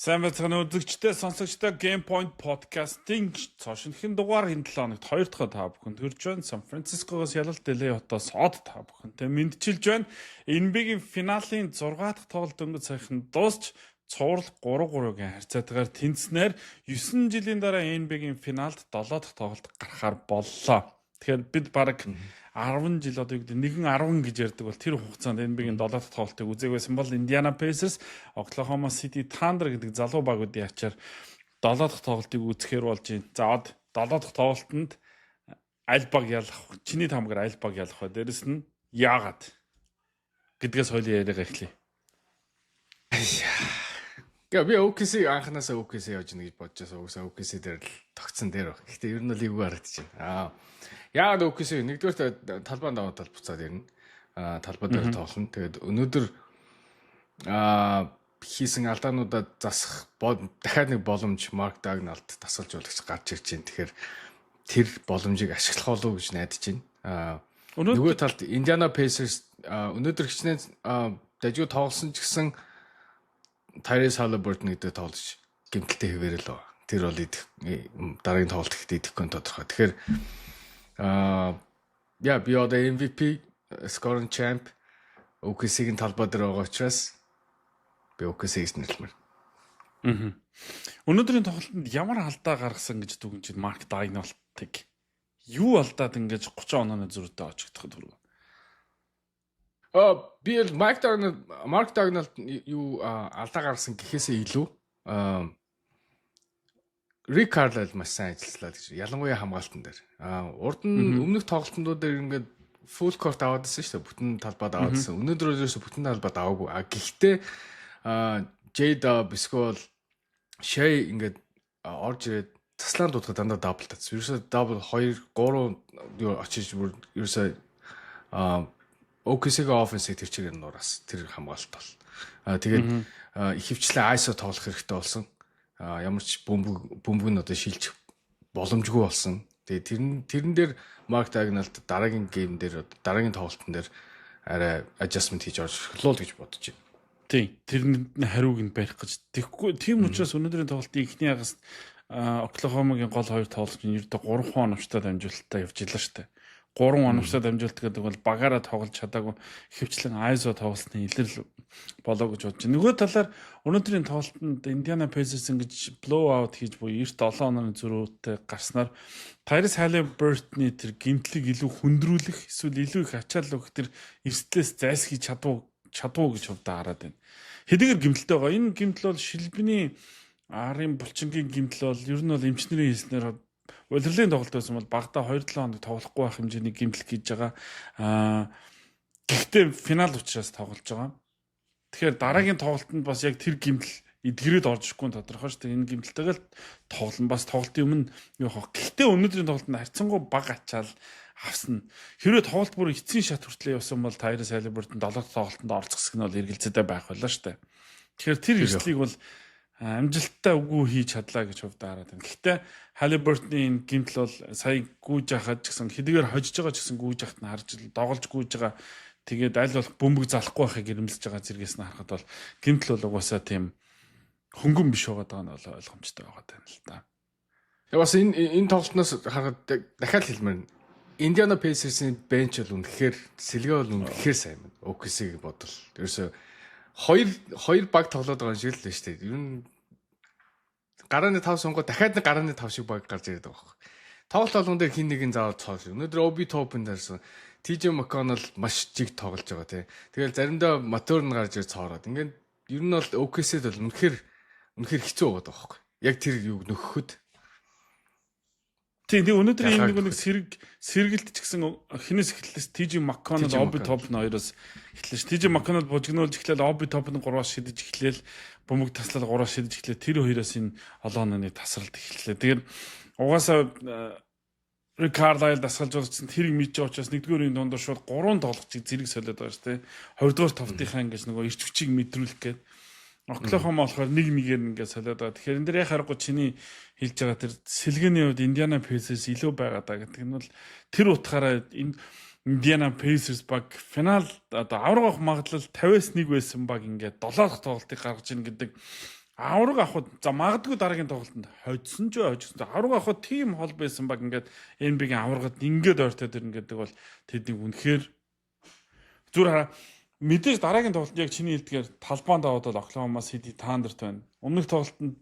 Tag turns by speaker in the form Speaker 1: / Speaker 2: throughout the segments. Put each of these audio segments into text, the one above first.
Speaker 1: Сайн байцгаана уу, үзэгчдээ, сонсогчдоо. Game Point podcast-ийн цоо шинэхэн дугаар энэ 7 хоногт хоёр дахь та бүхэнд хүрж байна. Сан Францискогоос ялалт LA хотоос од та бүхэнтэй мэндчилж байна. NBA-гийн финалийн 6 дахь тоглолт дөнгөж саяхан дуусч, цуврал 3-3-гийн харьцаатайгаар тэнцснээр 9 жилийн дараа NBA-гийн финалд 7 дахь тоглолт гарахаар боллоо. Тэгэхээр бид баг 10 жил, одоо юу гэдэг, нэгэн 10 гэж ярьдаг бол тэр хугацаанд NBA-гийн 7 дахь тоглолтыг үзег байсан бол Indiana Pacers, Oklahoma City Thunder гэдэг залуу багуудын ачаар 7 дахь тоглолтыг үзэхээр болж байна. За, од, 7 дахь тоглолтод аль баг ялах, чиний таамгаар аль баг ялах вэ? Дээрэс нь яагаад гэдгээс хоёулын яриагаа эхлэе.
Speaker 2: Гэ би OKC, анханасаа OKC явж гэнэ гэж бодож байсан. Угсаа OKC дээр л тогтсон дээр баг. Гэхдээ ер нь бол эвгүй харагдаж байна. Яагаад OKC? Нэгдүгээр, талбайн даваа тал буцаад ирнэ. Талбай дээр тоглоно. Тэгээд өнөөдөр хийсэн алдаануудаа засах дахиад нэг боломж Марк Дагналд, дасгалжуулагч, гарч ирж байна. Тэгэхээр тэр боломжийг ашиглах болов уу гэж найдаж байна. Нөгөө талд Indiana Pacers өнөөдөр хичнээн дажгүй тоглосон ч гэсэн Tyrese Haliburton гэдэг тоглож гэмтэлтэй хэвээрэл байгаа. Тэр бол идэх, дараагийн тоглолт ихэд идэхгүй нь тодорхой. Тэгэхээр яа, би одоо MVP, scoring champ OKC-ийн талбай дээр байгаа учраас би OKC-г нэрлэмээр.
Speaker 1: Аа. Өнөөдрийн тоглолтод ямар алдаа гаргасан гэж дүгнэж чинь Марк Дайнолтыг юу алдаад ингэж 30 онооны зөрүүтэй очигдоход хүргэв?
Speaker 2: Би л Марк Дагнал юу алдаа гаргасан гэхээсээ илүү Рик Карлайл маш сайн ажиллалаа гэж. Ялангуяа хамгаалтан дээр. Урд нь өмнөх тоглолтууд дээр ингээд full court аваад ирсэн шүү дээ. Бүтэн талбайд аваад ирсэн. Өнөөдөр ерөөсө бүтэн талбайд аваагүй. А гэхдээ J-Dub эсвэл Shai ингээд орж ирээд таслаан дуудахад дандаа double татсан. Ерөөсө double 2 3 юу очиж бүр ерөөсө OKC-ийн offense-ыг тэр чигээр нураас тэр хамгаалалт бол. Тэгээд ихэвчлэн ISO тоглох хэрэгтэй болсон. Ямар ч бөмбөг бөмбөг нь одоо шилжих боломжгүй болсон. Тэгээд тэрэн дээр Марк Дагналд дараагийн game дээр, дараагийн тоглолтын дээр арай adjustment хийж орж эхлүүл гэж бодож байна.
Speaker 1: Тийм. Тэрний хариуг нь барих гэж. Тэгэхгүй, тийм учраас өнөөдрийн тоглолтын эхний хагас Оклахомагийн гол хоёр тоглогч нь ердөө 3 оновчтой дамжуулалтаа явж илаа штэ. 3 оновчтой дамжуулалт гэдэг бол багаараа тоглож чадаагүй, ихэвчлэн ISO тоглосны илрэл болоо гэж бодож байна. Нөгөө талаар өнөөдрийн тоглолтод Indiana Pacers ингэж blow out хийж буюу эрт 7 онооны зөрүүтэй гарснаар Tyrese Haliburton-ы тэр гэмтлийг илүү хүндрүүлэх эсвэл илүү их ачаал өгөх тэр эрсдлээс зайлсхийж чадвуу гэж хувьдаа хараад байна. Хэдийгээр гэмтэлтэй байгаа. Энэ гэмтэл бол шилбэний арын булчингийн гэмтэл бол ер нь бол эмчнэрийн хэлснээр улирлын тоглолт байсан бол багадаа 2-7 хоног тоглохгүй байх хэмжээний гэмтэл хийж байгаа. Гэхдээ финал учраас тоглож байгаа. Тэгэхээр дараагийн тоглолтод бас яг тэр гэмтэл эдгэрээд орж ирэхгүй нь тодорхой шүү дээ. Энэ гэмтэлтэйгээ л тоглоно. Бас тоглолтын өмнө юу хаа. Гэхдээ өнөөдрийн тоглолтод харьцангуй бага ачаал авсан. Хэрвээ тоглолт бүр эцсийн шат хүртлээ явсан бол Tyrese Haliburton 7 дахь тоглолтод оролцох хэсэг нь бол эргэлзээтэй байх байлаа шүү дээ. Тэгэхээр тэр эрсдлийг бол амжилттай үгүй хийж чадлаа гэж хувьдаа хараад байна. Гэхдээ Haliburton-ы энэ гэмтэл бол сая гүйж хахад ч гэсэн, хэдийгээр хожиж байгаа ч гэсэн гүйж хахад нь харж доголж гүйж байгаа. Тэгээд аль болох бөмбөг залахгүй байхыг ирмэлж байгаа зэргээс нь харахад бол гэмтэл бол угаасаа тийм хөнгөн биш байгаа нь бол ойлгомжтой байгаа юм л та.
Speaker 2: Я бас энэ тоглолтноос харахад дахиад хэлмээр, Indiana Pacers-ийн bench бол үнэхээр, сэлгээ бол үнэхээр сайн байна. OKC-г бодвол ерөөсө хоёр хоёр баг тоглоод байгаа юм шиг л байна шүү дээ. Ер нь гарааны 5 сунгуу дахиад нэг гарааны 5 шиг баг гарч ирээд байгаа байхгүй. Тоглолт болгон дээр хин нэгэн заавал цоол. Өнөөдөр Obi Toppin дээрсэн TJ McConnell маш жиг тоглож байгаа, тий. Тэгэл заримдаа Матурн гарч ирж цоороод. Ингээд ер нь бол OKC-д бол үнэхээр үнэхээр хэцүү байгаа байхгүй. Яг тэр юуг нөхөхөд.
Speaker 1: Тийм, тэгээ өнөөдөр энэ нэг сэргэлт ч гэсэн хинээс эхэллээ? TJ McConnell, Obi Toppin хоёроос эхэллээ ш. TJ McConnell бужигнуулж эхлээл, Obi Toppin 3-аас шидэж эхлээл, бөмбөг таслал 3-аас шидэж эхлээл, тэр хоёроос энэ олон онооны тасралт эхэллээ. Тэгээд угаасаа Рик Карлайл дасгалжуулагчсан тэрийг мэдж байгаа учраас нэгдүгээр үеийн дундуур шууд гурван тоглогчийг зэрэг солиод байгаа шүү дээ. 20 дугаар тавтынхаа ингэж нөгөө эрч хүчийг мэдрүүлэх гээд. Оклахома болохоор нэг нэгээр ингээд солиод байгаа. Тэгэхээр энэ дээр яг харахгүй чиний хэлж байгаа тэр сэлгээний хувьд Индиана Pacers илүү байгаа даа гэдэг нь бол тэр утгаараа энэ Индиана Pacers баг финал одоо аврах магадлал 50-аас 1 байсан баг ингээд 7 дахь тоглолтыг гаргаж ийн гэдэг Авраг авахд, за, магадгүй дараагийн тоглолтод хожсон ч хожсон. Авраг авахд тийм хол байсан баг ингээд NBA-гийн аваргад ингээд ойртоод ирнэ гэдэг бол тэднийг үнэхээр зүр хараа. Мэдээж дараагийн тоглолтод яг чиний хэлдгээр талбаанд аваад бол Oklahoma City Thunder-т байна. Өмнөх тоглолтод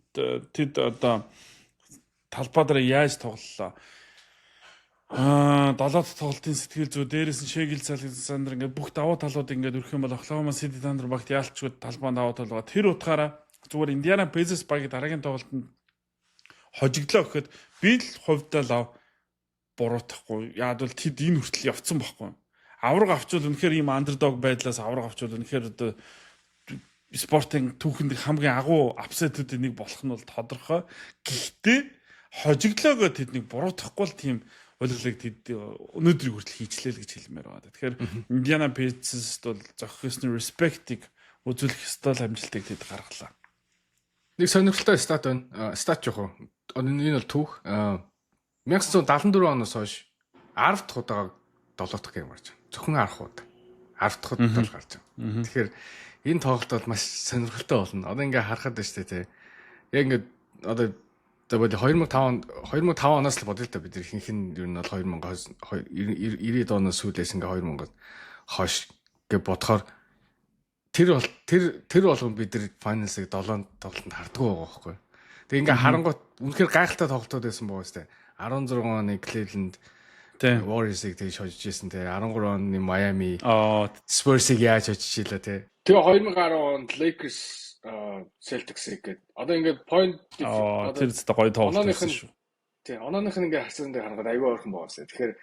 Speaker 1: тэд одоо талбай дээр яаж тоглолоо? Долоо дахь тоглолтын сэтгэл зүй, дээрээс нь Shai Gilgeous-Alexander, ингээд бүх давуу талууд ингээд өрөх юм бол Oklahoma City Thunder багт яалчгүй талбаанд давуу тал байгаа. Тэр утгаараа зүгээр Indiana Pacers багийн дараагийн тоглолтод хожигдлоо гэхэд би л хувьдаа лав буруутахгүй. Яг бол тэд энэ хүртэл явцсан байхгүй. Авраг авчвал үнэхээр ийм underdog байдлаас авраг авчвал үнэхээр одоо спортын түүхэнд хамгийн агуу upset үүдийн нэг болох нь бол тодорхой. Гэхдээ хожигдлоогоо тэднийг буруутгахгүй л тийм улирлыг тэд өнөөдрийг хүртэл хийчлээ л гэж хэлмээр байна. Тэгэхээр Indiana Pacers бол зохих ёсны respect-ийг үзүүлэх ёстой л амжилтыг тэд гаргалаа.
Speaker 2: Нэг сонирхолтой stat байна. Stat жоох. Энэ бол түүх. 1974 оноос хойш 10 дахь удаага 7 дахь game гарч байгаа. Зөвхөн 10 удаа. 10 дахь удаа л гарч байгаа. Тэгэхээр энэ тоглолт бол маш сонирхолтой болно. Одоо ингээ харахад байна шүү дээ, тий. Яг ингээ одоо за боли 2005 2005 оноос л бодъё л та, бид ихэнх нь ер нь бол 2090-ад оноос сүүлээс ингээ 2000-ад хойш гэж бодохоор тэр бол тэр тэр болгон бид нар finals-ыг 7 тоглолтод хардгуу байгаа байхгүй. Тэгээ ингээ харангуут үнэхээр гайхалтай тоглолтууд байсан боо сте. 16 оны Cleveland Warriors-ыг тэгж хожиж исэн те, 13 оны Miami Spurs-ыг яаж хожиж илаа те. Тэгээ 2010 онд Lakers Celtics-ыг гээд одоо ингээд point
Speaker 1: одоо тэр зөв гоё тоглолт байсан шүү.
Speaker 2: Тий, онооных нь ингээд харьцан дээр харахад айгүй ойрхон байгаа. Тэгэхээр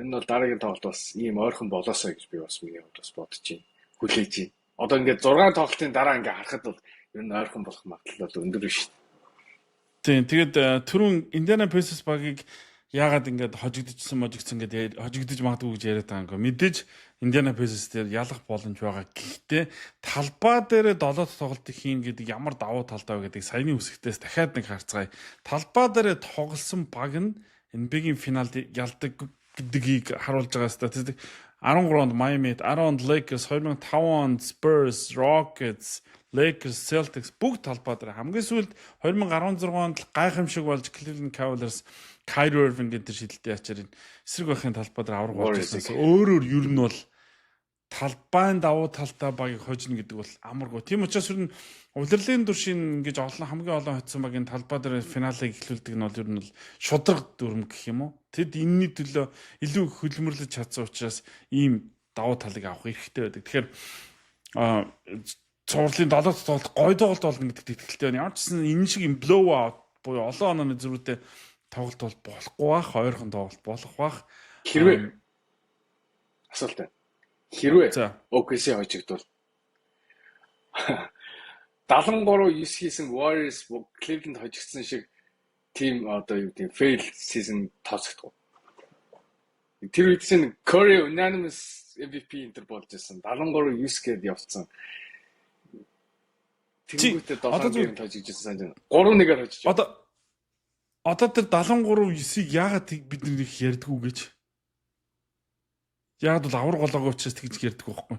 Speaker 2: ер нь бол дараагийн тоглолт бас ийм ойрхон болоосоо гэж би бас миний хувьд бас бодож байна. Хүлээж байна. Одоо ингээд 6 тоглолтын дараа ингээд харахад бол ер нь ойрхон болох магадлал бол өндөр шүү дээ.
Speaker 1: Тийм, тэгээд түрүүн Indiana Pacers багийг яагаад ингээд хожигдчихсан можигдсан гэдэг, хожигдож магадгүй гэж яриад байгаа юм. Мэдээж Indiana Pacers дээр ялах боломж байгаа. Гэхдээ талбай дээр долоо дахь тоглолтыг хийн гэдэг ямар давуу талтай вэ гэдэг саяны үсгтээс дахиад нэг харцгаая. Талбай дээр тоглосон баг нь NBA-гийн финалд ялдаг гэдгийг харуулж байгаа статистик. 13 онд Miami, 10 онд Lakers, 2005 онд Spurs, Rockets, Lakers, Celtics бүгд талбай дээр. Хамгийн сүүлд 2016 онд гайхамшиг болж Cleveland Cavaliers Kyrie Irving гэдэг шидэлтийн ачаар энэ эсрэг байхын талбай дээр авраг болж ирсэн. Өөрөөр ер нь бол талбайн давуу талтай багийг хожно гэдэг бол амаргүй. Тийм учраас ер нь улирлын туршийн ингэж олон хамгийн олон хоцсон багийн талбай дээр финалыг эхлүүлдэг нь бол ер нь бол шударга дүрм гэх юм уу. Тэд энэний төлөө илүү их хөдөлмөрлөж чадсан учраас ийм давуу талыг авах эрхтэй байдаг. Тэгэхээр цувралын 7 дахь тоглолт гоё тоглолт болно гэдэгт итгэлтэй байна. Ямар ч гэсэн энэ шиг юм blow out буюу олон онооны зөрүүтэй тоглолт бол болохгүй бах, ойрхон тоглолт болох бах.
Speaker 2: Хэрвээ, асуулт байна. Хэрвээ OKC хожигдвол 73 9 хийсэн Warriors Cleveland хожигдсан шиг тийм одоо юу гэдэг fail season тооцогдох. Тэр үед чинь Curry unanimous MVP энэ төр болж исэн. 73 9 гээд явцсан. Тэнгүүтээ 7 game хожигдсан санаж байна. 3-1-ээр хожиж.
Speaker 1: Одоо тэр 73 9-ийг яагаад бид нар их ярьдгүү гэж. Яг бол авраг болоогүй учраас тэгж ярьдаг байхгүй.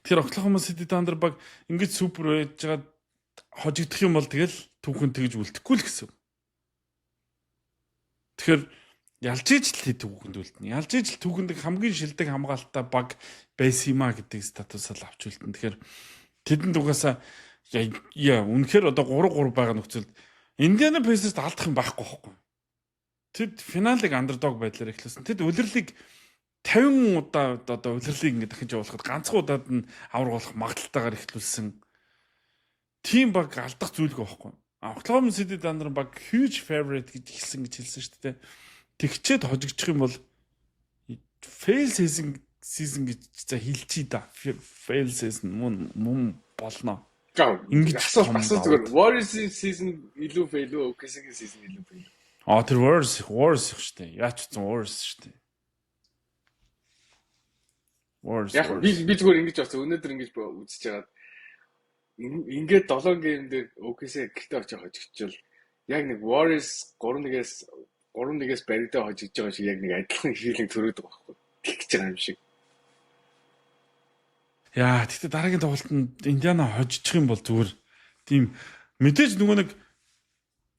Speaker 1: Тэгэхээр Oklahoma City Thunder баг ингэж супер байж байгаа хожигдох юм бол тэгэл түүхэн тэгж үлдэхгүй л гэсэн. Тэгэхээр ялж иж л түүхэнд үлдэнэ. Ялж иж л түүхэнд хамгийн шилдэг хамгаалттай баг байсан юм а гэдэг статусаа л авч үлдэнэ. Тэгэхээр тэдэнд угаасаа яа үнэхээр одоо 3-3 байгаа нөхцөлд Indiana Pacers алдах юм байхгүй байхгүй. Тэд финалыг underdog байдлаар эхлүүлсэн. Тэд улирлыг 50 удаа, одоо улирлыг ингээд дахиж явуулахад ганцхан удаад нь авраг болох магадлалтайгаар эхлүүлсэн. Тим баг алдах зүйлгүй байхгүй. Oklahoma City Thunder баг huge favorite гэж хэлсэн шүү дээ. Тэгчээд хожигдчих юм бол fail season гэж за хэлчихье да. Fail season мөн мөн болно.
Speaker 2: Ингэж асуулт зүгээр, Warriors-ийн season илүү fail үү, OKC-ийн season илүү fail үү?
Speaker 1: А, тэр Warriors шүү дээ. Яач ч Warriors шүү дээ.
Speaker 2: Warriors. Яг би зүгээр ингэж бодсон. Өнөөдөр ингэж үзэж байгаад ингээд 7 game дээр OKC гэртээ очиж хожигдчихвол яг нэг Warriors 3-1-ээс баригдаа хожигдж байгаа шиг яг нэг адилхан feeling төрөөд байгаа байхгүй. Тэгж байгаа юм шиг.
Speaker 1: Яа, тэгтээ дараагийн тоглолтод Индиана хожчих юм бол зүгээр Тийм мэдээж нөгөө нэг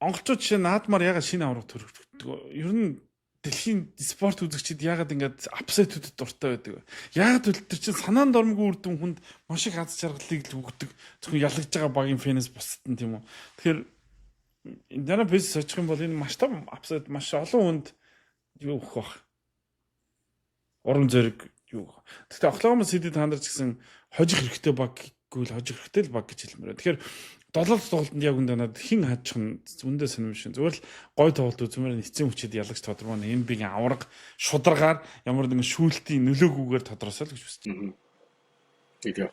Speaker 1: монголчууд жишээ наадмаар ягаад шинэ авраг төрөгддөг. Ер нь дэлхийн спорт үзэгчид ягаад ингэж upset үүдэд дуртай байдаг вэ? Ягаад гэвэл тэр чинь санаанд ормгүй үр дүн хүнд маш их аз жаргалыг л өгдөг. Зөвхөн ялгаж байгаа багийн fan ээс бусад нь, тийм үү. Тэгэхээр Индиана Pacers очих юм бол энэ маш том upset, маш олон хүнд юу өгөх бах. Урам зориг юу. Гэхдээ Oklahoma City Thunder ч гэсэн хожих хэрэгтэй баг гэвэл хожих хэрэгтэй л баг гэж хэлмээр. Тэгэхээр долоо тоглолтод яг үндэ надад хэн хаачих нь үндэ сонирм шин. Зүгээр л гой тоглолт үзмээр, эцсийн хүчээд ялагч тодорхой нь NBA-ийн авраг шударгаар ямар нэгэн шүүлтийн нөлөөгүйгээр тодорсоо л гэж хүсэж
Speaker 2: байна. Тэгээ.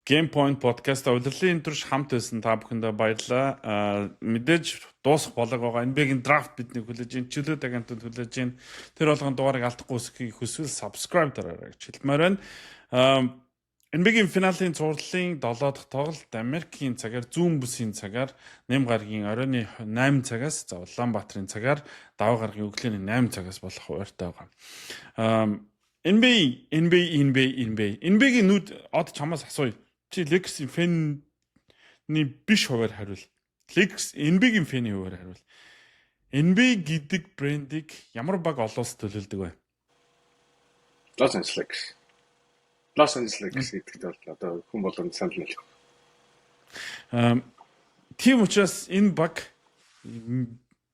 Speaker 1: Game Point podcast удирлын энэ турш хамт байсан та бүхэндээ баярлалаа. Мэдээж дуусах болоог байгаа. NBA-гийн драфт биднийг хүлээж байна. Чөлөөт агентууд хүлээж байна. Тэр болгон дугаарыг алдахгүй үсгэхийг хүсвэл subscribe дараарай гэж хэлмээр байна. NBA-гийн финалийн цувралын 7 дахь тоглолт Америкийн цагаар, зүүн бүсийн цагаар нэм гарагийн оройн 8 цагаас, за Улаанбаатарын цагаар даваа гарагийн өглөөний 8 цагаас болох ууртай байгаа. NBA, NBA, NBA, NBA. NBA-гийн нүд од чамаас асууя. Чи Lakers-ийн fan ний биш хуваар хариул. Lakers NBA-гийн fan ий хуваар хариул. NBA гэдэг брендийг ямар баг олон улсад төлөөлдөг вэ?
Speaker 2: Los Angeles Lakers. Los Angeles Lakers гэдэгт бол одоо хүн болгонд санал нийлэх.
Speaker 1: Тийм учраас энэ баг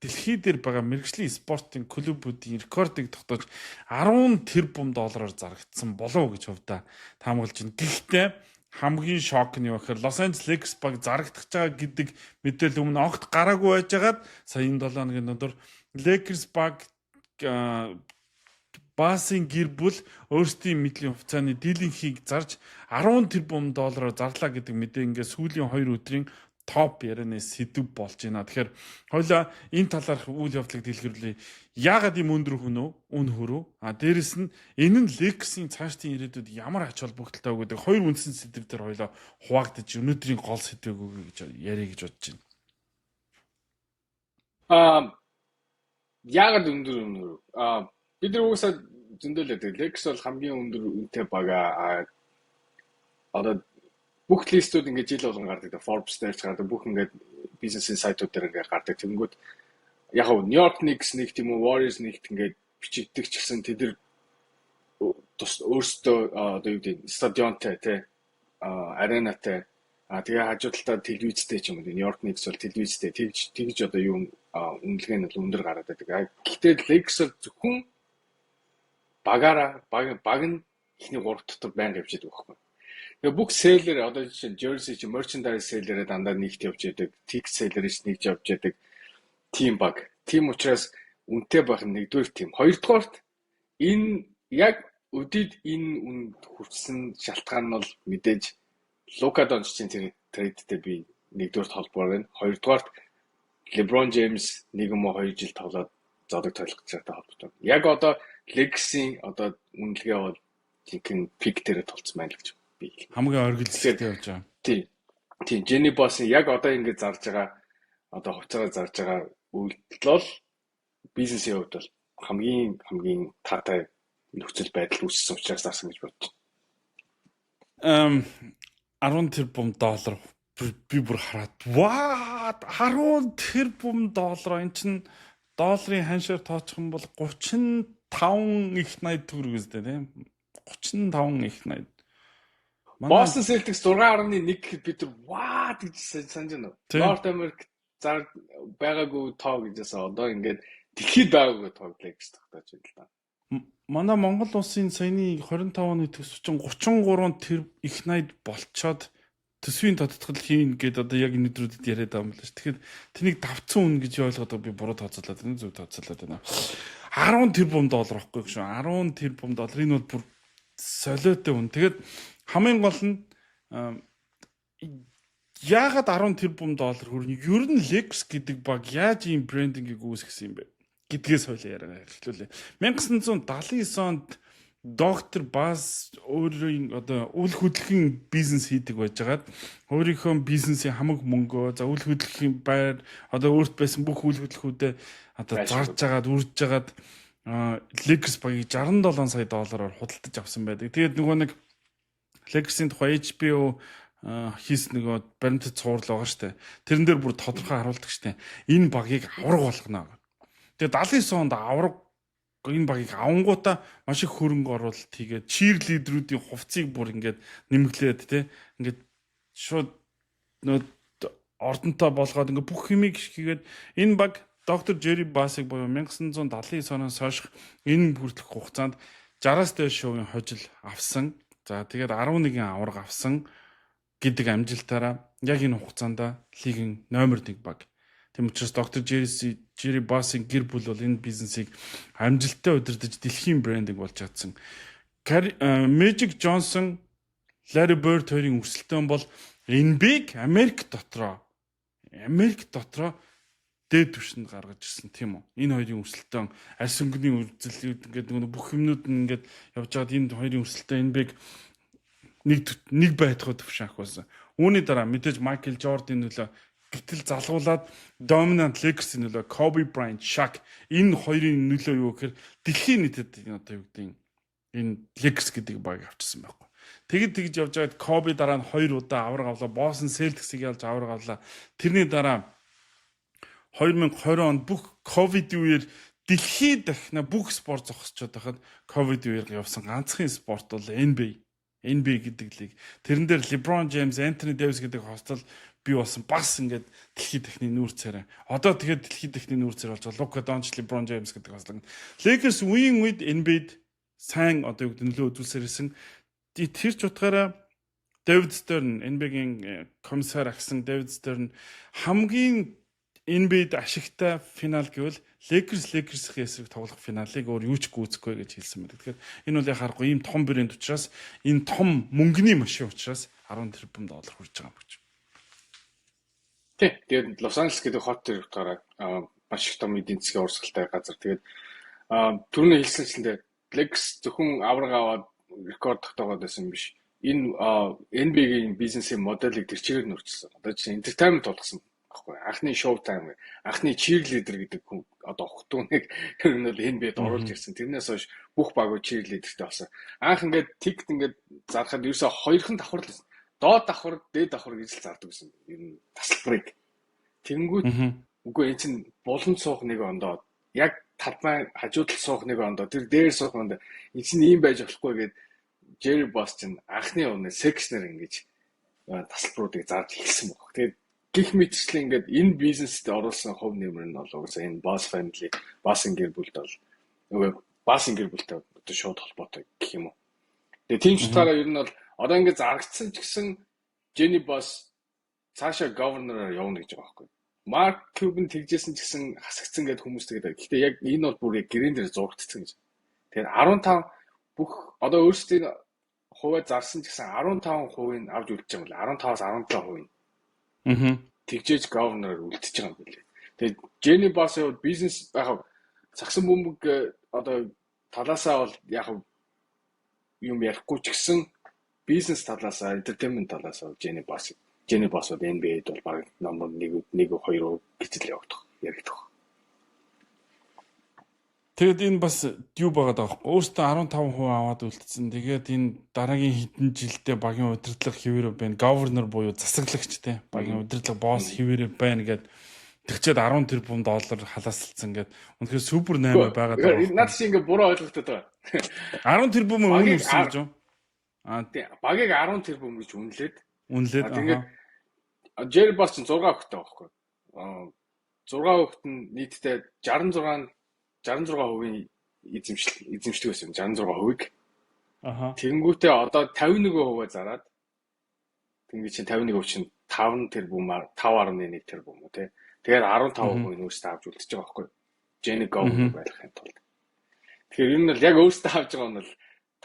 Speaker 1: дэлхий дээр байгаа мэргэжлийн спортын клубүүдийн рекордыг тогтоож 10 тэрбум доллараар зарагдсан болов уу гэж хувьдаа таамаглаж байна. Гэхдээ хамгийн шок нь юу гэхээр Los Angeles Lakers баг зарагдах байгаа гэдэг мэдээлэл өмнө огт гараагүй байжгаад сая энэ 7 хоногийн дундуур Lakers баг Баасын гэр бүл өөрсдийн мэдлийн хувьцааны дийлэнхийг зарж 10 тэрбум доллараар зарлаа гэдэг мэдээ ингээд сүүлийн 2 өдрийн топ ярианы сэдэв болж байна. Тэгэхээр хоёлаа энэ талаарх үйл явдлыг дэлгэрүүлье. Яагаад ийм өндөр хөнөө, үн хөрөө? А дээрэс нь энэ нь Lakers-ийн цаашдын ирээдүйд ямар ач холбогдолтой вэ гэдэг хоёр үндсэн сэдэв дээр хоёлаа хуваагдаж өнөөдрийн гол сэдвийг өгье гэж яриа гэж бодож байна.
Speaker 2: Яагаад өндөр үн хөрөө? Бид нар угаасаа зөндөлөд Lakers бол хамгийн өндөр үнэтэй баг. Одоо бүх list үүд ингээд жил болгон гардаг. Forbes дээр ч гардаг. Бүх ингээд бизнесийн сайтууд дээр ингээд гардаг. Тэгэнгүүт яг нь New York Knicks нэг тийм үү, Warriors нэгт ингээд бичигддэг ч гэсэн тэд нар тус өөрсдөө одоо юу гэдэг стадионтой тий аренатай, тэгээ хажуу талдаа телевизтэй ч юм уу. New York Knicks бол телевизтэй, тэгж тэгж одоо юу үнэлгээ нь бол өндөр гараад байдаг. Гэхдээ Lakers бол зөвхөн багаараа баг нь эхний гурав дотор байнга явж байдаг байхгүй. Тэгээ бүх sale ээр одоо жишээ нь jersey чи merchandise sale ээрээ дандаа нэгт явж яадаг, ticket sale ээрээ нэгж явж яадаг team баг. Тийм учраас үнэтэй байх нь нэгдүгээр тийм. Хоёрдугаарт энэ яг өдийд энэ үнд хүрсэн шалтгаан нь бол мэдээж Лука Дончичийн тэр trade тэй би нэгдүгээрт холбоор байна. Хоёрдугаарт LeBron James нэг юм уу 2 жил тоглоод зодог тойлох гэж байгаатай холбоотой. Яг одоо Lakers-ийн одоо үнэлгээ бол жинхэнэ peak дээр тулцсан байна л гэж би хэлнэ.
Speaker 1: Хамгийн оргил явж байгаа.
Speaker 2: Тийм. Тийм, Jenny Boss-ын яг одоо ингэж зарж байгаа, одоо хувьцаагаар зарж байгаа үйлдэл бол бизнесийн хувьд бол хамгийн хамгийн таатай нөхцөл байдал үүссэн учраас зарсан гэж бодож
Speaker 1: байна. 10 тэрбум доллар, би бүр хараад what, 10 тэрбум доллар, энэ чинь долларын ханшаар тооцох юм бол 35 их 80 төгрөг үстэй, тийм, 35 их 80.
Speaker 2: Boston Celtics 6.1 гэхэд бид нар what гэж санаж байна уу? North America зар байгаагүй тоо гэжсэн. Одоо ингээд дэлхийд байгаагүй тоо гэж тогтоож байна л да.
Speaker 1: Манай Монгол улсын саяны 25 оны төсөв чинь 33 тэр их 80 болцоод төсвийн тодтгол хийн гэдээ одоо яг энэ өдрүүдэд яриад байгаа юм байна ш. Тэгэхээр тэнийг давцсан үн гэж ойлгоод би буруу тооцоолоод байна, зөв тооцоолоод байна. 10 тэрбум доллар واخгүй шүү. 10 тэрбум доллар, энэ бол бүр солиотой үн. Тэгээд хамгийн гол нь яагаад 10 тэрбум доллар хүрнэ? Ер нь Lakers гэдэг баг яаж ийм branding ийг үүсгэсэн юм бэ гэдгээс хоёлаа яриа эхлүүлээ. 1979 онд Доктор Бас өөрийн одоо үл хөдлөхийн бизнес хийдэг байжгаад өөрийнхөө бизнесийн хамаг мөнгөө, за, үл хөдлөхийн байр, одоо өөрт байсан бүх үл хөдлөхүүдээ одоо зарж агаад, үрж агаад Lakers багийг 67 сая доллараар худалдаж авсан байдаг. Тэгээд нөгөө нэг Lakers-ийн тухай HBO хийсэн нөгөө баримтат цуврал байгаа штэ. Тэрэн дээр бүр тодорхой харуулдаг штэ. Энэ багийг авраг болгоно. Тэгээд 79 онд авраг энэ багийг авангуудаа маш их хөрөнгө оруулалт хийгээд, cheerleader үүдийн хувцсыг бүр ингээд нэмэглээд те, ингээд шууд нөө ордонтой болгоод, ингээд бүх юмыг хийгээд, энэ баг доктор Jerry Buss-ыг буюу 1979 оноос хойш энэ хүртэлх хугацаанд 60-аас дээш шувын хожил авсан. За, тэгээд 11 аварга авсан гэдэг амжилтаараа яг энэ хугацаанд лигийн номер 1 баг. Тийм учраас доктор Jerry Buss-ын гэр бүл бол энэ бизнесийг амжилттай удирдах дэлхийн брендинг болж чадсан. Magic Johnson, Larry Bird хоёрын өрсөлдөөн бол NBA-г Америк дотроо дээд түвшинд гаргаж ирсэн, тийм үү? Энэ хоёрын өрсөлдөөн, арьс өнгөний үзэл, ингээд нөгөө бүх юмнууд нь ингээд явж байгаад энэ хоёрын өрсөлдөөн NBA-г нэг байтугай түвшин ахиулсан. Үүний дараа мэдээж Майкл Жордын нөлөө, гэтэл залгуулад dominant Lakers-ийн нөлөө, Kobe Bryant, Shaq, энэ хоёрын нөлөө юу гэхээр дэлхийн нийтэд одоо юу гэдэг, энэ Lakers гэдэг баг авчирсан байхгүй. Тэгэд тэгж явж байгаад Kobe дараа нь хоёр удаа аварга авлаа. Boston Celtics-ийг ялж аварга авлаа. Тэрний дараа 2020 онд бүх ковид үеэр дэлхийд дахина бүх спорт зогсчод байхад ковид үеэр явсан ганцхан спорт бол NBA. NBA гэдэг лиг. Тэрэн дээр LeBron James, Anthony Davis гэдэг хостол бий болсон, бас ингээд дэлхийд дахны нүүр царай. Одоо тэгэхээр дэлхийд дахны нүүр царай болж байгаа. Luka Doncic, LeBron James гэдэг хослог. Lakers үеийн үед NBA-д сайн одоо юу гэдэг нөлөө үзүүлсээр исэн. Тэр ч утгаараа Дэвид Стерн, NBA-гийн комиссар агсан Дэвид Стерн, хамгийн NBA-д ашигтай финал гэвэл Lakers Lakers-ийн эсрэг тоглох финалыг өөр юу ч гүйцэхгүй гэж хэлсэн байдаг. Тэгэхээр энэ бол яг харахгүй ийм том брэнд учраас, энэ том мөнгөний машин учраас 10 тэрбум доллар хүрж байгаа юм гэж.
Speaker 2: Тий. Тэгээд Лос Анжелес гэдэг хот тэр утгаараа маш их том эдийн засгийн урсгалтай газар. Тэгээд түрүүний хэлсэнчлэн Lakers зөвхөн аварга аваад рекорд тогтоогоод байсан биш. Энэ NBA-гийн бизнесийн моделийг тэр чигээр нөрчсөн. Одоо чинь entertainment болгосон байхгүй. Анхны Showtime, анхны cheerleader гэдэг хүн одоо хутууныг тэр нь бол NBA-д оруулж ирсэн. Тэрнээс хойш бүх багууд cheerleader-тэй болсон. Анх ингээд ticket ингээд зархад ерөөсө хоёрхан давхар л байсан. Доод давхар, дээд давхар гэж л зардаг гэсэн. Ер нь тасалбарыг. Тэнгүүт үгүй, эн чинь булан суух нэг ондоо, яг талбай хажуу тал суух нэг ондоо, тэр дээр суух ондоо, эн чинь ийм байж болохгүй гээд Jerry Buss чинь анхны өмнө section ээр ингэж тасалбаруудыг зарж эхэлсэн баг. Тэгээд гэх мэтчлэн ингээд энэ бизнест оруулсан хувь нэмэр нь бол угаасаа энэ Buss family, Buss-ын гэр бүлд бол нөгөө Buss-ын гэр бүлтэй одоо шууд холбоотой гэх юм уу. Тэгээ тийм ч утгаараа ер нь бол одоо ингээд зарагдсан ч гэсэн Jenny Buss цаашаа governor-аар явна гэж байгаа байхгүй. Mark Cuban тэгжсэн ч гэсэн хасагдсан гэдээ хүмүүс тэгээд. Гэхдээ яг энэ бол бүр яг гэрэн дээр зурагдсан гэж. Тэгэхээр 15 бүх одоо өөрсдийн хувиа зарсан ч гэсэн 15%-ийг авч үлдэж байгаа юм бол 15-аас 17%.
Speaker 1: Аа.
Speaker 2: Тэгжээж governor-аар үлдчихэж байгаа юм билээ. Тэгээд Jenny Buss-ын хувьд бизнес яг сагсан бөмбөг одоо талаасаа бол яг юм ярихгүй ч гэсэн бизнес талаасаа, entertainment талаасаа Jenny Buss бол NBA-д бол баг номер 1 1 2 гэж л явагдах яригдах.
Speaker 1: Тэгэд энэ бас юу байгаад байгаа байхгүй, өөртөө 15% аваад үлдсэн. Тэгээд энэ дараагийн хэдэн жилдээ багийн удирдлага хэвээрээ байна. Governor буюу засаглагч те, багийн удирдлага босс хэвээрээ байна гэд тэгчээд 10 тэрбум доллар халаасалцсан гэд үнэхээр супер 8 байгаад
Speaker 2: байгаа. Наад чи ингээ буруу ойлгохтой байгаа.
Speaker 1: 10 тэрбум үнэ өрсөн гэж юу?
Speaker 2: Аа, тий. Багийг 10 тэрбум гэж үнэлээд
Speaker 1: үнэлээд.
Speaker 2: Тэгээд Jerry Buss чинь 6 хүүхэдтэй байхгүй. Аа, 6 хүүхэд нь нийтдээ 66% эзэмшдэг байсан юм. 66%-ийг. Тэгэнгүүтээ одоо 51% зараад тэгин чинь 51% чинь 5 тэрбумаар 5.1 тэрбум уу тий. Тэгэхээр 15% нь өөрсдөө авч үлдчихэж байгаа байхгүй. Jenny governor байхын тулд. Тэгэхээр энэ нь бол яг өөрсдөө авч байгаа нь бол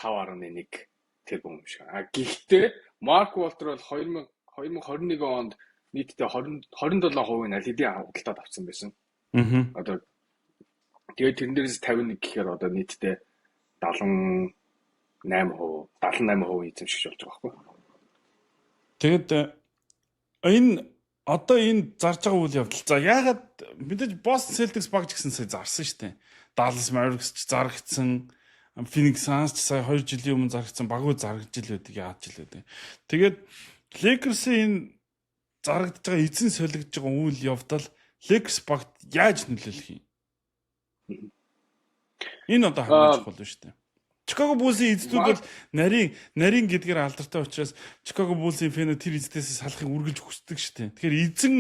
Speaker 2: 5.1 тэрбум юм шиг. А гэхдээ Марк Уолтер бол 2000 2021 онд нийтдээ 20 27% нь аль хэдийн худалдаад авсан байсан. Одоо тэгээд тэрэн дээрээс 51 гэхээр одоо нийтдээ 70 8%, 78% эзэмшигч болж байгаа байхгүй.
Speaker 1: Тэгэд энэ одоо энэ зарж байгаа үйл явдал. За, яагаад мэдээж Boston Celtics баг ч гэсэн сая зарсан шүү дээ. Dallas Mavericks ч зарагдсан, Phoenix Suns ч сая 2 жилийн өмнө зарагдсан, багуу зарагдж л байдаг, яаж л байдаг. Тэгээд Lakers-ийн энэ зарагдж байгаа, эзэн солигдож байгаа үйл явдал Lakers багт яаж нөлөөлөх юм? Энэ одоо хамгийн чухал шүү дээ. Chicago Bulls-ийн эздүүд бол нарийн нарийн гэдгээр алдартай учраас Chicago Bulls-ийн fan үүд тэр эздээс салахыг үргэлж хүсдэг шүү дээ. Тэгэхээр эзэн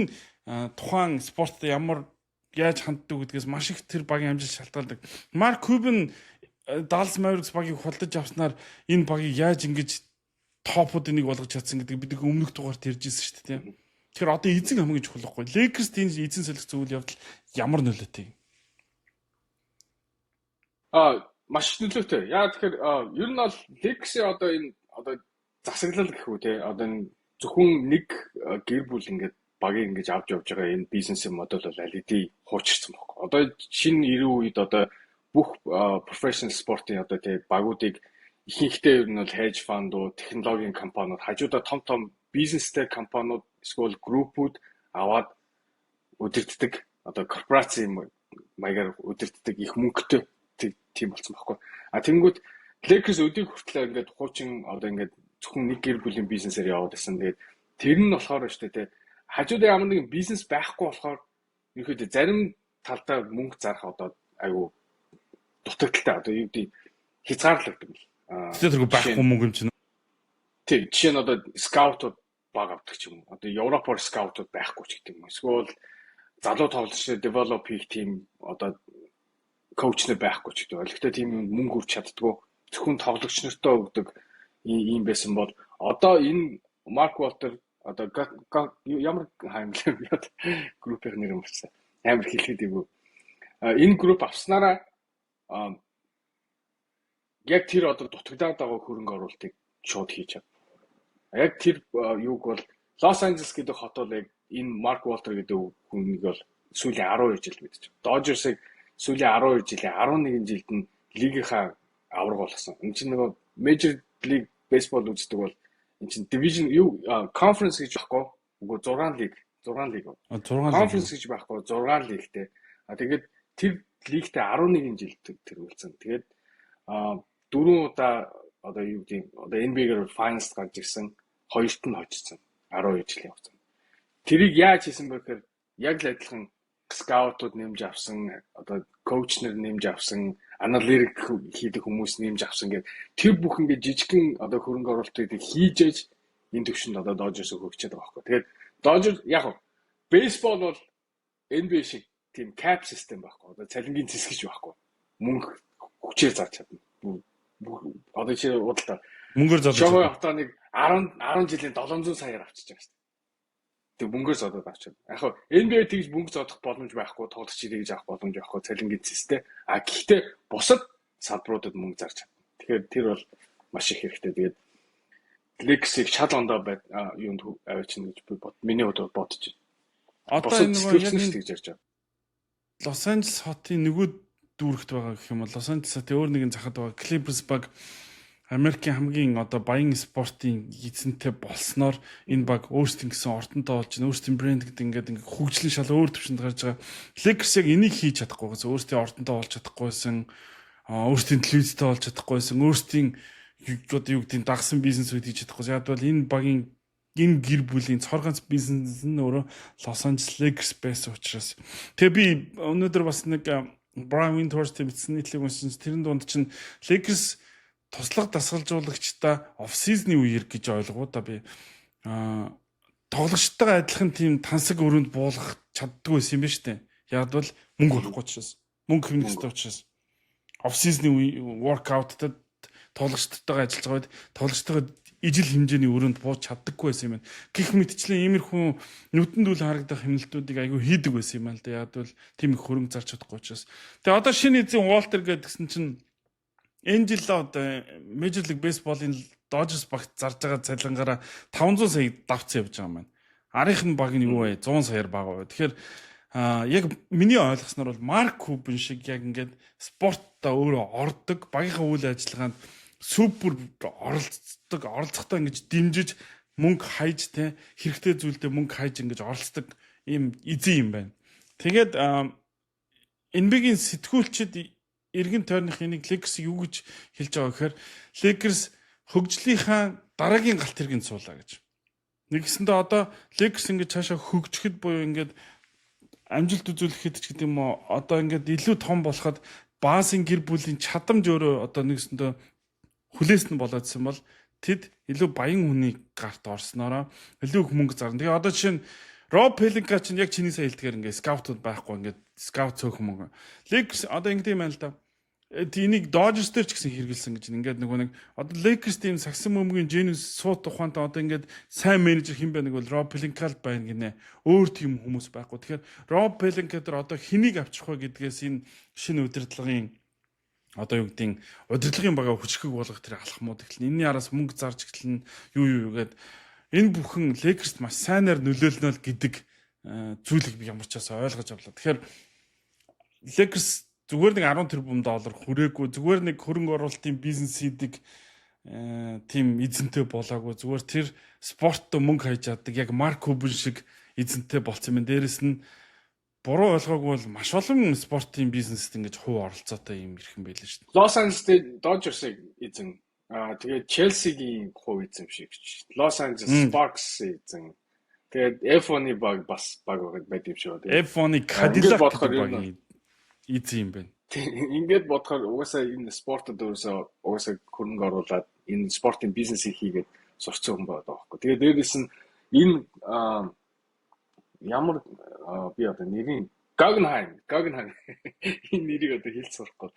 Speaker 1: тухайн спортод ямар яаж ханддаг гэдгээс маш их тэр багийн амжилт шалтгаалдаг. Mark Cuban Dallas Mavericks багийг худалдаж авснаар энэ багийг яаж ингэж топ уудын нэг болгож чадсан гэдэг бид өмнөх дугаарт ярьж ирсэн шүү дээ, тийм. Тэгэхээр одоо эзэн хамгийн чухал байхгүй. Lakers тийм эзэн солигдсон үйл явдал ямар нөлөөтэй?
Speaker 2: Маш нөлөөтэй. Яа тэгэхээр ер нь бол Lakers-ийн одоо энэ одоо засаглал гэх үү те, одоо энэ зөвхөн нэг гэр бүл ингээд багийг ингэж авч явж байгаа энэ бизнесийн модель бол аль хэдийн хуучирсан байхгүй. Одоо шинэ 90 үед одоо бүх professional спортын одоо те багуудыг ихэнхдээ ер нь бол hedge fund ууд, технологийн компаниуд, хажуудаа том том бизнестэй компаниуд эсвэл группүүд аваад удирддаг, одоо корпорацийн маягаар удирддаг, их мөнгөтэй тийм болсон байхгүй. А тэнгүүт Lakers өдийг хүртлээр ингээд хуучин одоо ингээд зөвхөн нэг гэр бүлийн бизнесээр яваад байсан. Тэгээд тэр нь болохоор шүү дээ, хажуудаа ямар нэгэн бизнес байхгүй болохоор ерөөхдөө зарим талдаа мөнгө зарах одоо айгу дутагдалтай, одоо юу гэдэг, хязгаарлагддаг юм.
Speaker 1: Аа, тэр байхгүй мөнгө юм чинь.
Speaker 2: Тий, жишээ нь одоо scout ууд баг авдаг ч юм уу. Одоо Европоор scout ууд байхгүй ч гэдэг юм уу. Эсвэл залуу тоглогчдод develop хийх тийм одоо coach нар байхгүй ч гэдэг. Гэхдээ тийм юм мөнгө үрч чаддгүй. Зөвхөн тоглогч нартаа өгдөг ийм байсан бол одоо энэ Марк Уолтер, одоо ямар хаймлаа группийн нэр юм болсон. Амар хэлэхэд эвгүй. Энэ групп авснараа яг тэр одоо дутагдаад байгаа хөрөнгө оруулалтыг шууд хийж чад. Яг тэр юуг бол Лос Анжелес гэдэг хот бол яг энэ Марк Уолтер гэдэг хүнийг бол сүүлийн 12 жил мэдчих. Dodgers-ыг сүүлийн 12 жилийн 11 жилд нь лигийнхаа аварга болгосон. Энэ чинь нөгөө Major League Baseball үздэг бол энэ чинь division юу, conference гэж байхгүй. Үгүй, 6 лиг, 6 лиг.
Speaker 1: 6
Speaker 2: Conference гэж байхгүй, 6 лигтэй. А тэгээд тэр лигтэй 11 жил тэргүүлсэн. Тэгээд дөрвөн удаа одоо юу гэдэг, одоо NBA-гээр finals гарч ирсэн, хоёрт нь хожигдсон 12 жилийн хугацаанд. Тэрийг яаж хийсэн бэ гэхээр яг л адилхан scout ууд нэмж авсан, одоо coach нар нэмж авсан, аналитик хийдэг хүмүүс нэмж авсан гэх тэр бүх ингээд жижигхэн одоо хөрөнгө оруулалтыг хийж ээж энэ төвшөнд одоо Dodgers хөгжөөд байгаа байхгүй. Тэгээд Dodgers яг нь бейсбол бол NBA шиг тийм cap system байхгүй. Одоо цалингийн зэс гэж байхгүй. Мөнгө хүчээр зарж чадна. Одоо чи бодлоо.
Speaker 1: Мөнгөөр зодож.
Speaker 2: Шогой хотоо нэг 10 10 жилийн 700 саяар авчиж байгаа шүү дээ. Тэг мөнгөөр зодоод авчиад. Яг хөө NBA тэгж мөнгө зодох боломж байхгүй, тоглогч тэгж авах боломж байхгүй цалингийн зэстэй. А гэхдээ бусад салбаруудад мөнгө зарж чадна. Тэгэхээр тэр бол маш их хэрэгтэй. Тэгээд Lakers-ийг шал ондоо байд юунд аваачна гэж би бод. Миний хувьд бодож байна.
Speaker 1: Одоо энэ нөгөө яг
Speaker 2: тэгж ярьж байгаа.
Speaker 1: Лос Анжелес хотын нөгөө дүүрэгт байгаа гэх юм бол Лос Анжелес хотын өөр нэгэн захад байгаа Clippers баг Америкийн хамгийн одоо баян спортын эзэнтэй болсноор энэ баг өөрсдийн гэсэн ордонтой болж байна. Өөрсдийн брэнд гэдэг ингээд ингээд хөгжлийн шал өөр төвшөнд гарч байгаа. Lakers яг энийг хийж чадахгүй гэсэн. Өөрсдийн ордонтой болж чадахгүйсэн, өөрсдийн телевизтэй болж чадахгүйсэн, өөрсдийн одоо юу гэдгийг дагсан бизнесүүд хийж чадахгүй. Яг бол энэ багийн, энэ гэр бүлийн цор ганц бизнес нь өөрөө Los Angeles Lakers байсан учраас. Тэгээ би өнөөдөр бас нэг Brian Windhorst бичсэн нийтлэг уншсан. Тэрэн дунд чинь Lakers туслах дасгалжуулагчдаа off season-ы үеэр гэж ойлгоо да би. Тоглогчтойгоо адилхан тийм тансаг өрөөнд буулгах чаддгүй байсан юм байна шүү дээ. Яг бол мөнгө болохгүй учраас. Мөнгө хэмнэх хэрэгтэй учраас. Off season-ы үе workout-д тоглогчдтойгоо ажиллаж байгаа үед тоглогчтойгоо ижил хэмжээний өрөөнд бууж чаддаггүй байсан юм байна. Гэх мэтчлэн иймэрхүү нүдэнд үл харагдах хэмнэлтүүдийг айгүй хийдэг байсан юм аа л да. Яг бол тийм их хөрөнгө зарч чадахгүй учраас. Тэгээ одоо шинэ эзэн Уолтер гэдгсэн чинь энэ жил одоо Major League Baseball-ын Dodgers багт зарж байгаа цалингаараа 500 сая давцсан явж байгаа юм байна. Арийнх нь баг нь юу вэ? 100 саяар бага. Тэгэхээр яг миний ойлгосноор бол Марк Кубен шиг яг ингээд спортоо өөрөө ордог, багийнхаа үйл ажиллагаанд супер оролцдог, оролцохдоо ингэж дэмжиж, мөнгө хайж, те, хэрэгтэй зүйлдээ мөнгө хайж ингэж оролцдог ийм эзэн юм байна. Тэгээд NBA-гийн сэтгүүлчид эргэн тойрных энийг Lakers-ийг юу гэж хэлж байгаа гэхээр Lakers хөгжлийнхаа дараагийн галт тэргэнд суулаа гэж. Нэгсэндээ одоо Lakers ингэж цаашаа хөгжихэд буюу ингээд амжилт үзүүлэхэд ч гэдэг юм уу, одоо ингээд илүү том болоход Басын гэр бүлийн чадамж өөрөө одоо нэгсэндээ хүлээс нь болоодсэн бол тэд илүү баян хүний гарт орсноороо илүү их мөнгө зарна. Тэгээ одоо жишээ нь Роб Пелинка чинь яг чиний сая хэлдгээр ингээд scout ууд байхгүй, ингээд scout цөөхөн мөнгө. Lakers одоо ингэдэг юм байна л да. Энийг Dodgers дээр ч гэсэн хэрэгэлсэн гэж, ингээд нөгөө нэг одоо Lakers team сагсан бөмбөгийн genius суут ухаантай одоо ингээд сайн менежер хэн бэ нэг бол Роб Пелинка л байна гинэ. Өөр тийм хүмүүс байхгүй. Тэгэхээр Роб Пелинка дээр одоо хэнийг авчрах вэ гэдгээс энэ шинэ удирдлагын, одоо юу гэдгийг, удирдлагын багаа хүчрхэг болгох тэр алхмууд эхэлнэ. Энийний араас мөнгө зарж эхэлнэ. Юу юу юу гээд энэ бүхэн Lakers-т маш сайнаар нөлөөлнө л гэдэг зүйлийг би ямар ч байсан ойлгож авлаа. Тэгэхээр Lakers зүгээр нэг 10 тэрбум доллар хүрээгүй, зүгээр нэг хөрөнгө оруулалтын бизнес хийдэг тийм эзэнтэй болоогүй, зүгээр тэр спортто мөнгө хайж чаддаг яг Марк Кубен шиг эзэнтэй болцсон юм. Дээрэс нь буруу ойлгоогүй бол маш олон спортын бизнест ингэж хувь оролцоотой юм ирхэн байлаа шүү дээ.
Speaker 2: Лос Анжелес Dodgers-ыг эзэн. Аа, тэгээд Челсигийн хувь эзэмшигч. Лос Анжелес Sparks эзэн. Тэгээд F1-ы баг бас баг байд юм шиг.
Speaker 1: Тэгээд F1-ы Cadillac багийн эзэн юм байна.
Speaker 2: Ингээд бодохоор угаасаа энэ спортод өөрөөсөө угаасаа хөрөнгө оруулаад энэ спортын бизнесийг хийгээд сурцсан хүн байгаа байхгүй. Тэгээд дээрээс нь энэ ямар би одоо нэрийн Guggenheim энэ нэрийг одоо хэлж сурахгүй.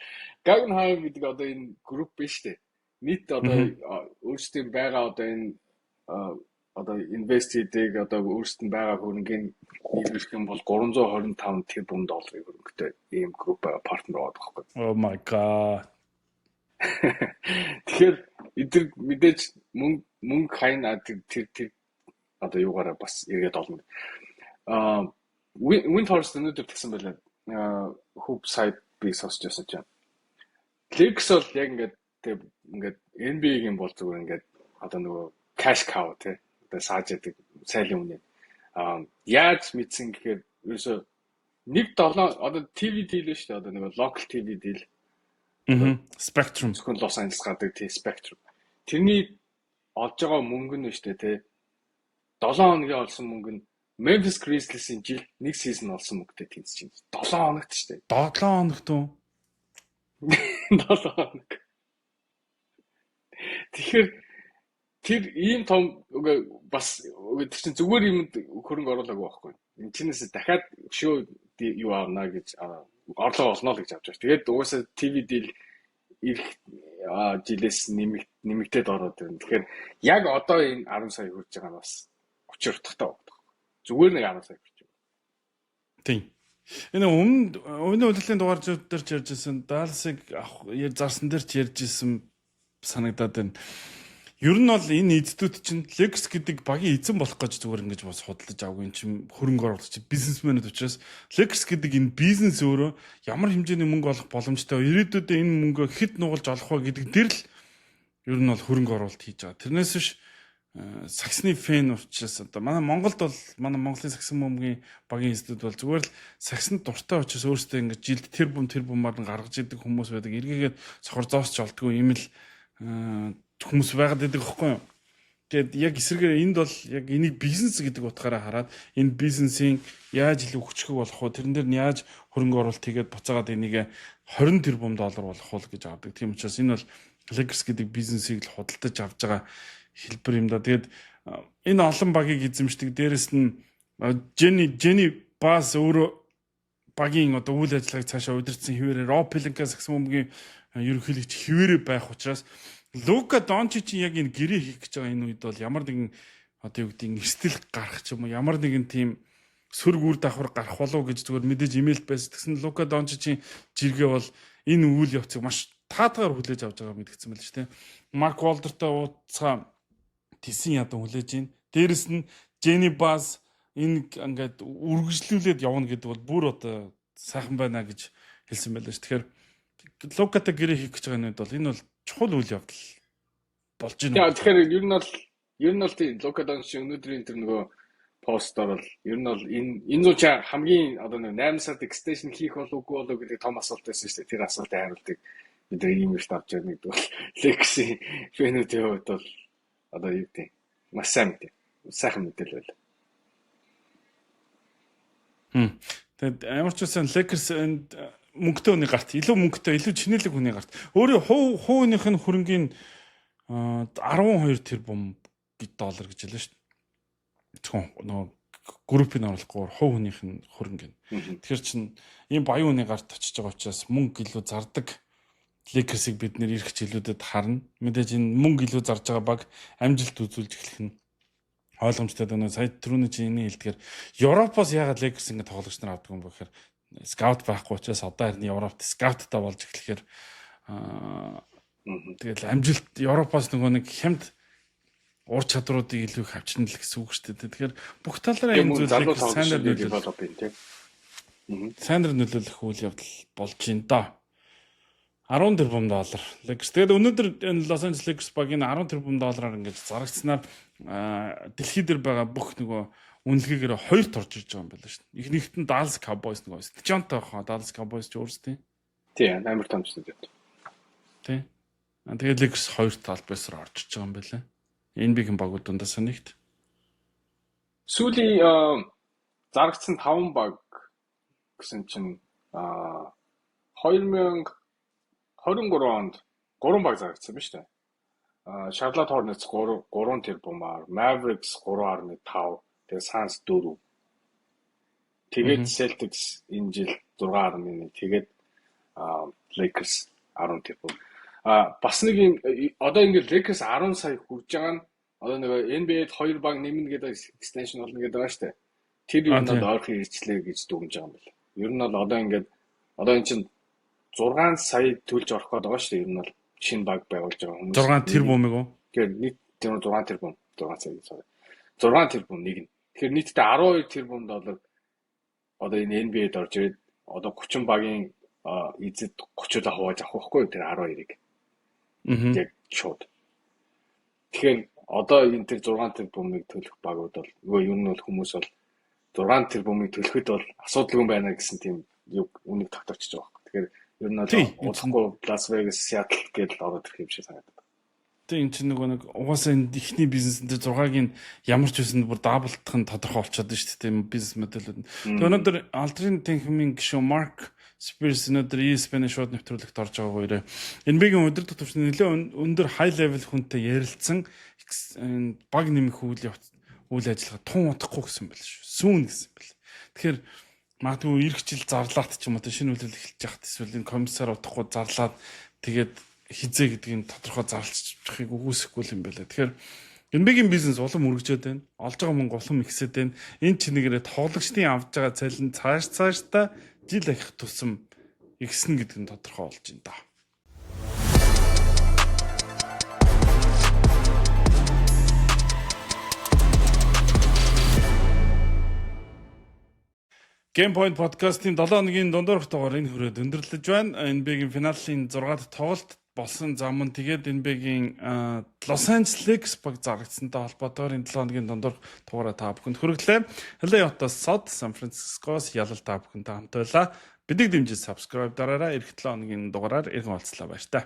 Speaker 2: Guggenheim гэдэг одоо энэ групп биш үү? Нийт одоо өөрсдийн байгаа одоо энэ одоо invest хийдэг, одоо өөрсдөд нь байгаа хөрөнгийн нийлүүлэх юм бол 325 тэрбум долларын хөрөнгөтэй ийм групп партнер байгаа байхгүй.
Speaker 1: Oh my God.
Speaker 2: Тэгэхээр эдгээр мэдээж мөнгө хайна, тэр тэр тэр одоо юугаараа бас эргээд олно. Аа, Windhorst өнөөдөр тэгсэн байлаа. Аа, Hoop site би сонсч байсан чинь. Lakers бол яг ингээд тэг ингээд NBA-гийн бол зүгээр ингээд одоо нөгөө cash cow те, одоо сааж яадаг сайлын үнэ. Аа, яаж мэдсэн гэхээр ерөөсөө нэг долоо одоо TV deal шүү дээ, одоо нөгөө local TV deal.
Speaker 1: Аа. Spectrum.
Speaker 2: Зөвхөн Лос Анжелес гардаг тий, Spectrum. Тэрний олж байгаа мөнгө нь шүү дээ тий. 7 хоногийн олсон мөнгө нь Memphis Grizzlies-ийн жил нэг season олсон мөнгөтэй тэнцэж байна. 7 хоногт шүү дээ.
Speaker 1: 7 хоногт уу?
Speaker 2: 7 хоног. Тэгэхээр тэр ийм том үгүй бас үгүй, тэр чинь зүгээр юмд хөрөнгө оруулаагүй байхгүй. Энэ чинээс дахиад өшөө юу авна гэж, орлого олно л гэж авч байгаа. Тэгээд угаасаа TV deal ирэх жилээс нэмэгдээд ороод ирнэ. Тэгэхээр яг одоо энэ 10 сая хүрж байгаа нь бас учир утгатай байна. Зүгээр нэг 10 сая хүрч байгаа.
Speaker 1: Тийм. Энэ өмнө удирдлагын дугаар дээр ч ярьж ирсэн, Далласыг авах зарсан дээр ч ярьж ирсэн санагдаад байна. Ер нь бол энэ эздүүд чинь Lakers гэдэг багийн эзэн болох гэж зүгээр ингэж бас худалдаж авгүй, энэ чинь хөрөнгө оруулагч бизнесмэнүүд учраас Lakers гэдэг энэ бизнес өөрөө ямар хэмжээний мөнгө олох боломжтой, ирээдүйдээ энэ мөнгөө хэд нугалж олох вэ гэдэг дээр л ер нь бол хөрөнгө оруулалт хийж байгаа. Тэрнээс биш сагсны fan учраас одоо манай Монголд бол манай Монголын сагсан бөмбөгийн багийн эздүүд бол зүгээр л сагсанд дуртай учраас өөрсдөө ингэж жилд тэр бум тэр бумаар нь гаргаж идэг хүмүүс байдаг. Эргээгээд сохор зоосч олдгүй юм л хүмүүс байгаад байдаг байхгүй юу? Тэгээд яг эсрэгээр энд бол яг энийг бизнес гэдэг утгаараа хараад энэ бизнесийн яаж илүү хүчрхэг болох вэ? Тэрэн дээр нь яаж хөрөнгө оруулалт хийгээд буцаагаад энийг 20 тэрбум доллар болох уу гэж авдаг. Тийм учраас энэ бол Lakers гэдэг бизнесийг л худалдаж авч байгаа хэлбэр юм да. Тэгээд энэ олон багийг эзэмшдэг. Дээрэс нь Жени Бас өөрөө багийн одоо үйл ажиллагааг цаашаа удирдсан хэвээрээ, Роб Пелинка сагсан бөмбөгийн ерөнхийлөгч хэвээрээ байх учраас Лука Дончич яг энэ гэрээ хийх гэж байгаа энэ үед бол ямар нэгэн одоо юу гэдгийг эрсдэл гарах ч юм уу, ямар нэгэн тийм сөрөг үр давхар гарах болов гэж зүгээр мэдээж имэйлд байсан. Тэгсэн Лука Дончичийн жиргээ бол энэ үйл явцыг маш таатгаар хүлээж авч байгаа мэдгдсэн байл шүү дээ. Марк Уолдертой уулзгаа тесэн ядан хүлээж байна. Дээрэс нь Жени Бас энэ ингээд үргэлжлүүлээд явна гэдэг бол бүр одоо сайхан байна гэж хэлсэн байлаа ш. Тэгэхээр Лукатай гэрээ хийх гэж байгаа нь бол энэ бол чухал үйл явдал болж байна.
Speaker 2: Тэгэхээр ер нь бол тийм, Лука Дончич өнөөдрийн тэр нөгөө постоор бол ер нь бол энэ зүүн чи хамгийн одоо нэг 8 сард extension хийх болов уу, үгүй болов гэдэг том асуулт байсан шүү дээ. Тэр асуултын хариултыг бид нар ийм их авч явна гэдэг бол Lakers-ийн fan үүдийн хувьд бол одоо юу гэдэг, маш сайн мэдээ. Сайхан мэдээлэл байл.
Speaker 1: Тэгээд ямар ч байсан Lakers энд мөнгөтэй хүний гарт, илүү мөнгөтэй, илүү чинэлэг хүний гарт өөрийн хувь хувийнх нь хөрөнгийн 12 тэрбум доллар гэж хэлээ шүү дээ. Зөвхөн нөгөө группийг оруулахгүй хувь хүнийх нь хөрөнгө. Тэгэхээр чин ийм баян хүний гарт очиж байгаа учраас мөнгө илүү зардаг Lakers-ыг бид нэр ирэх жилүүдэд харна. Мэдээж энэ мөнгө илүү зарж байгаа баг амжилт үзүүлж эхлэх нь ойлгомжтой байна. Сая түрүүний чинь энэ хэлдгээр Европоос яагаад Lakers ингэ тоглогч нар авдаг юм бэ гэхээр scout байхгүй учраас. Одоо харин Европт scout тай болж эхлэхээр тэгэл амжилт Европоос нөгөө нэг хямд ур чадруудыг илүү их авчирна л гэсэн үг шүү дээ. Тэгэхээр бүх талаараа
Speaker 2: энэ зүйлийг сайнаар нөлөөлөх
Speaker 1: сайнаар нөлөөлөх үйл явдал болж байна доо. 10 тэрбум доллар. Lakers. Тэгээд өнөөдөр энэ Los Angeles Lakers багийн 10 тэрбум доллараар ингэж зарагдсанаар дэлхий дээр байгаа бүх нөгөө үнэлгээгээр хоёрт орж ирж байгаа юм байна шүү дээ. Эхнийхт нь Dallas Cowboys, нөгөө стадионтой хаа Dallas Cowboys ч өөрсдийн.
Speaker 2: Тий, амар том стадион.
Speaker 1: Тий. Тэгээд Lakers хоёр тал байсаар орж иж байгаа юм байна лээ. NBA-ийн багууд дундаас нэгт.
Speaker 2: Сүүлийн зарагдсан 5 баг гэсэн чинь 2023 онд 3 баг зарагдсан ба шүү дээ. Charlotte Hornets 3 3 тэрбумаар, Mavericks 3.5, тэгээ Suns 4. Тэгээд Celtics энэ жил 6.1, тэгээд Lakers 10 тэрбум. А бас нэг юм, одоо ингээд Lakers 10 сая хүрж байгаа нь одоо нөгөө NBA-д хоёр баг нэмнэ гэдэг, extension болно гэдэг байгаа шүү дээ. Тэр юм нь ойрхон ирчлээ гэж дүгнж байгаа юм байна. Ер нь бол одоо ингээд одоо эн чинь 6 сая төлж орох гээд байгаа шүү дээ. Ер нь бол шинэ баг байгуулж байгаа хүмүүс.
Speaker 1: 6 тэрбумыг уу?
Speaker 2: Тэгэхээр нийт тэр 6 тэрбум, 6 сая, sorry. 6 тэрбум нэг нь. Тэгэхээр нийтдээ 12 тэрбум доллар одоо энэ NBA-д орж ирээд одоо 30 багийн эзэд 30-уудаа хувааж авах байхгүй юу, тэр 12-ыг. Яг шууд. Тэгэхээр одоо энэ тэр 6 тэрбумыг төлөх багууд бол нөгөө ер нь бол хүмүүс бол 6 тэрбумыг төлөхөд бол асуудалгүй байна гэсэн тийм юу үнийг тогтоочж байгаа байхгүй. Тэгэхээр ер нь бол удахгүй Лас Вегас, Сиэтл гэдэл ороод ирэх юм шиг санагдав.
Speaker 1: Тийм, энэ чинь нөгөө нэг угаасаа энэ ихний бизнесэн дээр 6-гийн ямар ч үсэн бүр double дах нь тодорхой болчиход байна шүү дээ, тийм бизнес модельүүд. Тэгээ өнөөдөр алдрын танхимын гишүүн Марк Спирс өнөөдөр ESPN-ийн шууд нэвтрүүлэгт орж байгаа хоёроо NBA-гийн удирдах түвшний нэлээд өндөр high level хүнтэй ярилцсан, баг нэмэх үйл явц, үйл ажиллагаа тун удахгүй гэсэн байл шүү. Soon гэсэн бэл. Тэгэхээр магадгүй ирэх жил зарлаат ч юм уу, шинэ үйлдэл эхэлж яхад эсвэл энэ комиссар удахгүй зарлаад, тэгээд хизээ гэдгийг тодорхой зарлчихыг үгүйсэхгүй юм байлаа. Тэгэхээр NBA-гийн бизнес улам өргөжөөд байна. Олж байгаа мөнгө улам ихсээд байна. Энэ чинийгээрээ тоглогчдын авж байгаа цалин цааш цаашдаа жил ахих тусам ихсэн гэдэг нь тодорхой болж байна да. Game Point podcast-ийн 7 хоногийн дундуурх дугаар энэ хүрээд өндөрлөж байна. NBA-гийн финалийн 6 дахь тоглолт болсон зам нь, тэгээд NBA-гийн Los Angeles Lakers баг зарагдсантай холбоотойгоор энэ 7 хоногийн дундуурх дугаараа та бүхэнд хүргэлээ. LA хотоос Сод, Сан Францискоос Ялал та бүхэнтэй хамт байлаа. Биднийг дэмжиж subscribe дараарай. Ирэх 7 хоногийн дугаараар иргэн уулзлаа. Баяр таа.